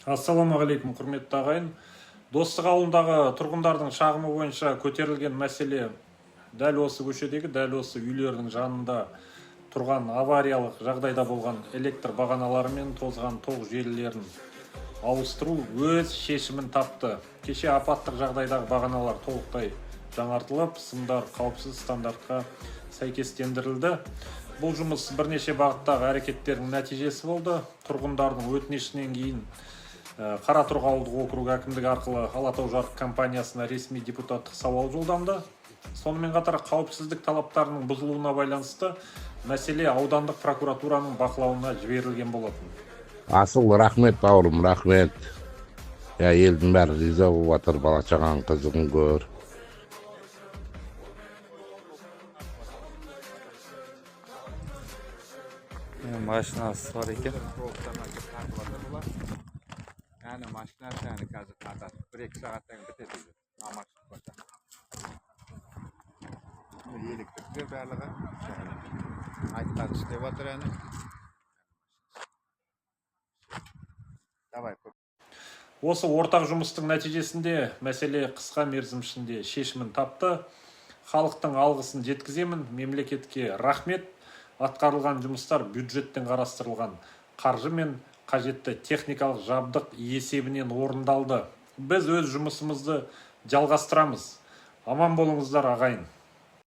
Ассалаумағалейкум, құрметті ағайын! Достық ауылындағы тұрғындардың шағымы бойынша көтерілген мәселе дәл осы көшедегі, дәл осы үйлердің жанында тұрған авариялық жағдайда болған электр бағаналары мен тозған тоқ желілерін ауыстыру өз шешімін тапты. Кеше апаттық жағдайдағы бағаналар толықтай жаңартылып, сымдар қауіпсіз стандартқа сәйкестендірілді. Бұл жұмыс бірнеше бағыттағы әрекеттердің нәтижесі болды. Тұрғындардың өтінішінен кейін Қаратұрық ауылдық округ әкімдігі арқылы «Алатау жарық» компаниясына ресми депутаттық сауал жолданды. Сонымен қатар қауіпсіздік талаптарының бұзылуына байланысты мәселе аудандық прокуратураның бақылауына жіберілген болатын. Асыл, рахмет, бауырым, рахмет. Я, елдің бәрі риза болып жатыр, бала шағаның қызығын көр. Машинасы бар екен. Әні машинасы, әні қазір тартады. 1-2 сағаттан бітеді уже. Намаз шықпаса. Электрлер барлығы. Айтқан істеп жатыр әні. Давай. Осы ортақ жұмыстың нәтижесінде мәселе қысқа мерзім ішінде шешімін тапты. Халықтың алғысын жеткіземін, мемлекетке рахмет. Атқарылған жұмыстар бюджеттен қарастырылған қаржы мен қажетті техникалық жабдық есебінен орындалды. Біз өз жұмысымызды жалғастырамыз. Аман болыңыздар, ағайын!